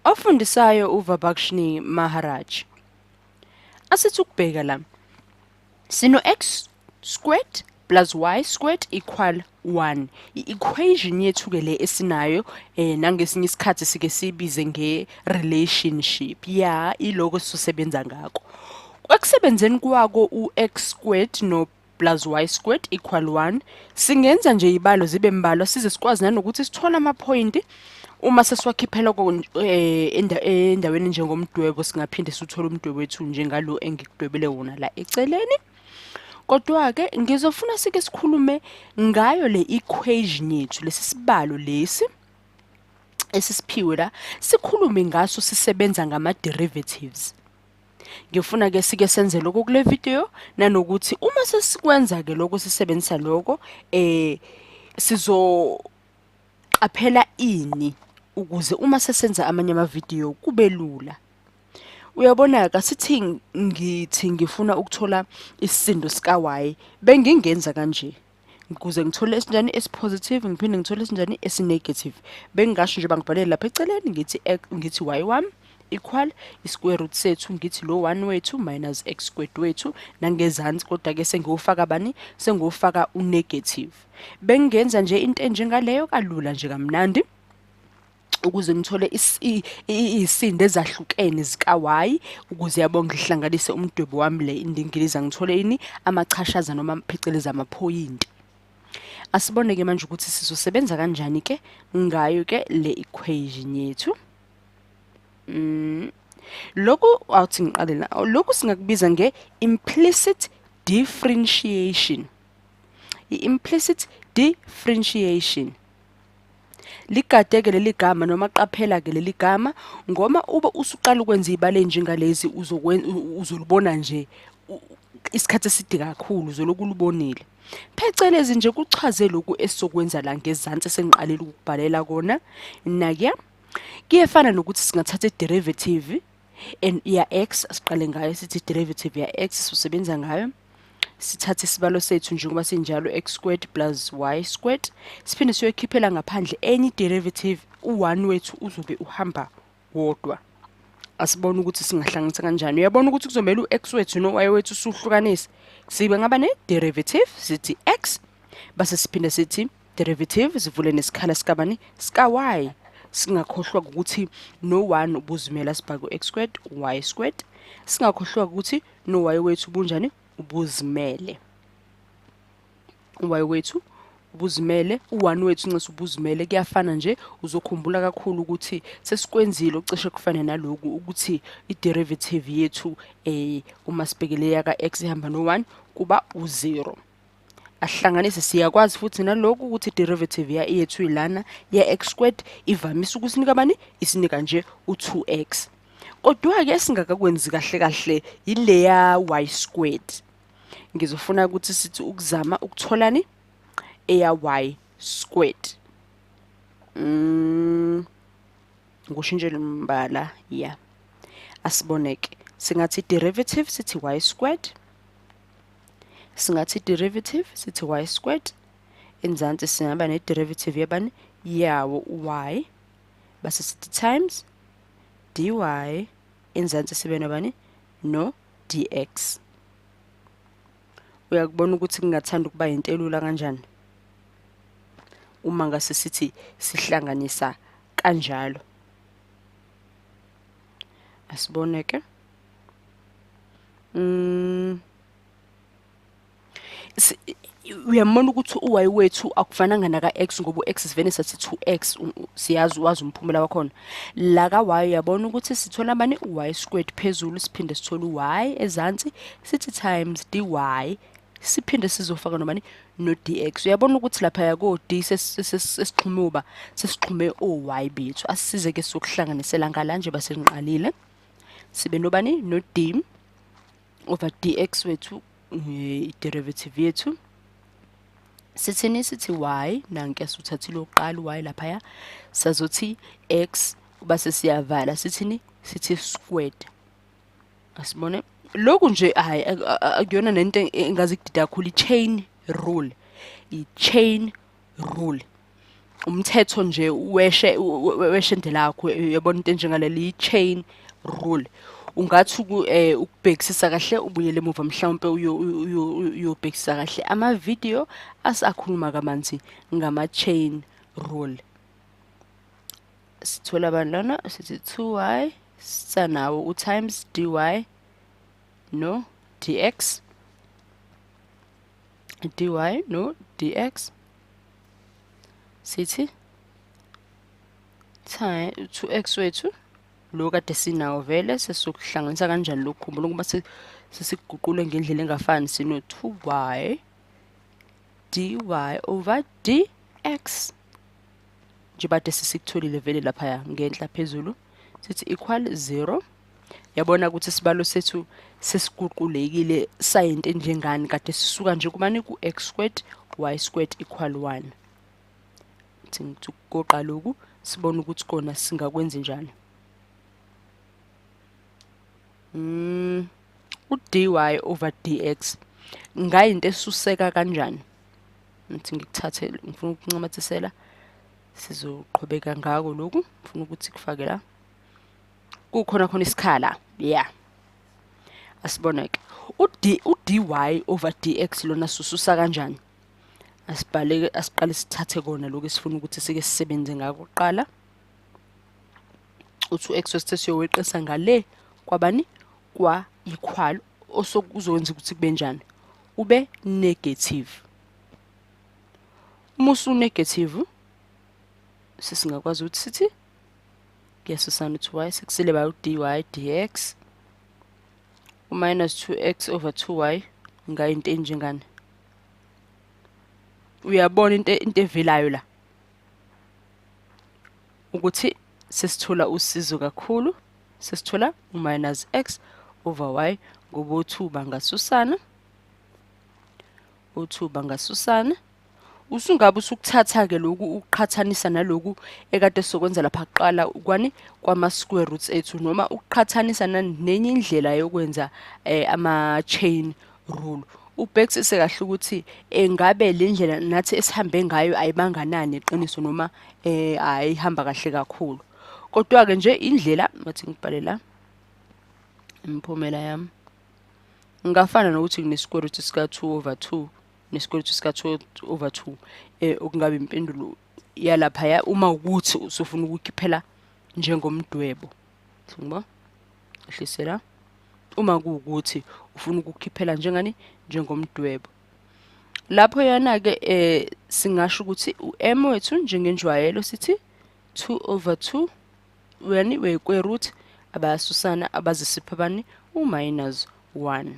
Ofundisayo uVabakshni Maharaj. Asithi ukubheka la. Sino x squared plus y squared equal 1. I-equation yethu ke le esinayo nangesinye isikhathi sike siyibize nge-relationship. Ya, iloko esizosebenza ngako. Ekusebenzeni kwako u-x squared no plus y squared equal 1, singenza nje ibalo zibe mbalwa size sikwazi nanokuthi sithole amaphoyinti uma sesiwakhiphela endaweni njengomdwebo, singaphinde siwuthole umdwebo wethu njengalo engikudwebele wona la eceleni. Kodwa-ke ngizofuna sike sikhulume ngayo le equation yethu, lesi sibalo lesi esisiphiwe la, sikhulume ngaso sisebenza ngama-derivatives. Ngifuna ke sike senze lokho kule video, nanokuthi uma sesikwenza ke lokho sisebenzisa lokho sizoqaphela ini ukuze uma sesenza amanye amavidiyo kube lula. Uyabona-ke, asithi ngithi ngifuna ukuthola isisindo sika-y, bengingenza kanje ukuze ngithole esinjani esi-positive, ngiphinde ngithole esinjani esi-negative. Bengingasho nje bangibhalele lapha eceleni ngithi ngithi y wami equal i-square root sethu, ngithi lo 1 wethu minus x squared wethu nangezansi, kodwa-ke sengiwufaka bani? Sengiwufaka u-negative. Bengingenza nje into enjengaleyo kalula nje kamnandi ukuze ngithole iy'sindo ezahlukene zika-y, ukuze yabo ngihlanganise umdwebo wami le indingiliza, ngithole ini? Amachashaza noma phecelezi amaphoyinti. Asibone-ke manje ukuthi sizosebenza kanjani-ke ngayo-ke le equation yethu. Lokhu awuthi ngiqale la. Lokhu singakubiza nge-implicit differentiation. I-implicit differentiation. Ligade-ke leli gama noma qaphela-ke leli gama, ngoma ube usuqala ukwenza iy'balo ey'njengalezi uzolubona nje isikhathi eside kakhulu, uzolokhu ulubonile. Phecelezi nje kuchaze lokhu esizokwenza la ngezansi esengiqalile ukukubhalela kona. Nakuya kuyefana nokuthi singathatha i-derivative ya x, siqale ngayo sithi i-derivative ya x sizosebenza ngayo. Sithathe isibalo sethu njengoba sinjalo, x squared plus y squared, siphinde siyoyikhiphela ngaphandle enye i-derivative, u-1 wethu uzobe uhamba wodwa. Asibone ukuthi singahlanganisa kanjani. Uyabona ukuthi kuzomele u-x wethu no-y wethu suhlukanise. Sibe ngaba ne-derivative sithi x, base siphinde sithi derivative sivule nesikhala sikabani? Sika-y. Singakhohlwa ukuthi no-1 ubuzimela, sibhake u-x squared y squared. Singakhohlwa ukuthi no-y wethu bunjani? Ubuzimele. U-y wethu ubuzimele, u-1 wethu ncese ubuzimele, kuyafana nje. Uzokhumbula kakhulu ukuthi sesikwenzile ocishe kufane naloku, ukuthi i-derivative yethu uma sibhekele yaka-x ihamba no-1 kuba u-0. Ahlanganise, siyakwazi futhi naloku ukuthi i-derivative yethu ilana ya x squared ivamise ukusinika bani? Isinika nje u-2x. Kodwa-ke esingakakwenzi kahle kahle yileya y squared. Ngizofuna ukuthi sithi ukuzama ukutholani eya y squared. Ngushintshela umbala ya. Asiboneke. Singathi derivative sithi y squared. Singathi derivative sithi y squared. Enzansi singaba ne derivative yabani? Yawo y. Base sithi times dy, enzansi sibe nobani? No dx. Uyakubona ukuthi kungathanda ukuba into elula kanjani uma ngase sithi sihlanganisa kanjalo. Asibone ke. Uyambona ukuthi u-y wethu akufananga naka-x, ngoba u-x sivele sathi 2x, siyazi wazi umphumela wakhona. La ka-y uyabona ukuthi sithola bani? U-y squared phezulu, siphinde sithole u-y ezansi, sithi times dy, siphinde sizofaka nobani? No-dx. Uyabona ukuthi laphaya ko-d sesixhume uba sesixhume o-y bethu. Asisize ke sokuhlanganisela ngala nje basengiqalile. Sibe nobani? No-d over dx wethu, i-derivative yethu. Sithini? Sithi y, nanke suthathile oqala y laphaya, sazothi x base siyavala, sithini? Sithi squared. Asibone lokhu nje, hayi akuyona nento engaze ikudida kakhulu, i-chain rule, i-chain rule. Umthetho nje weshe weshende lakho, uyabona into enjengaleli chain rule. Ungathi ukubhekisisa kahle, ubuyele emuva mhlawumpe uyobhekisisa kahle ama-video asakhuluma kabanzi ngama-chain rule. Sithola bani lana? Sithi 2y sanawo u-times dy no dx, dy no dx, sithi 2x wethu lo kade sinawo vele sesizokuhlanganisa kanjani lokhu? Khumbula ukuba sesikuguqule ngendlela engafani, sino 2y dy over dx njengoba kade sesikutholile vele laphaya ngenhla phezulu, sithi equal 0. Yabona ukuthi isibalo sethu sesiguqulekile sayinto enjengani, kade sisuka nje kumane ku-x squared y squared equal 1. Thi ngithi ukugoqa lokhu sibone ukuthi kona singakwenza njani. U-dy over dx ngayinto esuseka kanjani? Ngithi ngikuthathe, ngifuna ukuncamathisela, sizoqhubeka ngako lokhu, ngifuna ukuthi kufake la kukhona khona isikhala. Yeah, asibone-ke u-d u-dy over dx lona sususa kanjani. Asibhale, asiqale sithathe kona lokhu esifuna ukuthi sike sisebenze ngako kuqala. U-2x wesithe siyoweqisa ngale kwabani? Kwa equal, osokuzokwenza ukuthi kube njani? Ube negative. Uma usu-negative, sesingakwazi ukuthi sithi kuyasusana u-2y, sekusele ba u-dy dx, u-minus 2x over 2y ngayinto enjengani. Uyabona into evelayo la ukuthi sesithola usizo kakhulu, sesithola u-minus x over y ngoba u-2 bangasusana, u-2 bangasusana. Usungabe usukuthatha-ke lokhu ukuqhathanisa naloku ekade sokwenza lapha kuqala kwani kwama-square roots ethu, noma ukuqhathanisa nenye indlela yokwenza ama-chain rule. Ubhekisise kahle ukuthi engabe le ndlela nathi esihambe ngayo ayibanganani iqiniso noma ayihamba kahle kakhulu. Kodwa-ke nje indlela, ngathi ngibhale la imiphumela yami, ngingafana nokuthi ngine-square root sika-2 over 2 ne-square root sika-2 over 2, okungabe impendulo yalaphaya uma ukuthi usufuna ukukhiphela njengomdwebo. Ngibo ehlisela uma kuwukuthi ufuna ukukhiphela njengani, njengomdwebo. Lapho yana-ke singasho ukuthi u-m wethu njengenjwayelo sithi 2 over 2 yani we-square root abayasusana abazisipha bani? U-minus 1.